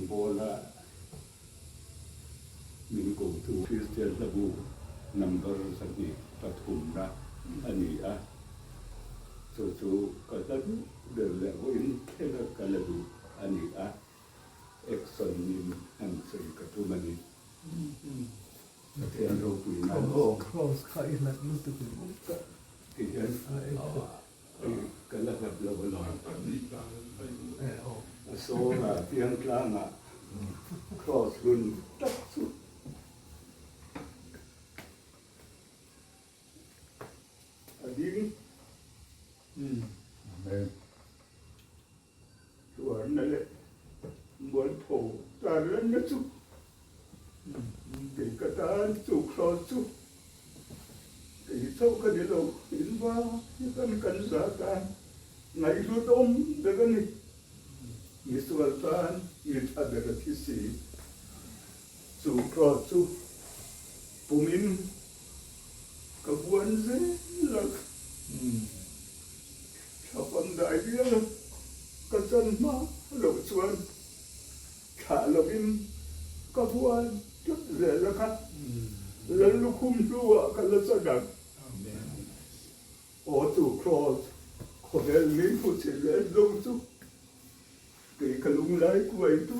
Rawngbawla min kotu Kristian hlabu number 2 pathumna a ni a, chu chu ka hla duh ber leh vawiin thlenga ka la duh a ni a, action in han sawi ka tum a ni. Pathian ropui nan aw. Cross kha i hlat lutuk in awm ta. Ti hian ka la hlat lo alawm. A sawra piang tlangah cross hlun tak chu a ding. Amen. Tuarna leh mualpho tarlanna chu kei ka tan chu cross chu kei chauh ka ni lo, in va hian kan za tan ngaihhlut awm ber a ni. Misual tan mi tha ber a thi si. Chu cross chu pumin ka buan zel a. Thla pandai vial a, ka chan hma loh chuan thlah lovin ka buan tlat zel a kha. Lal lukhum hnuah ka la chan ang. Aw chu Kraws khawvel mi hmu chhe zel zo chu kei ka lunglai kuai tu.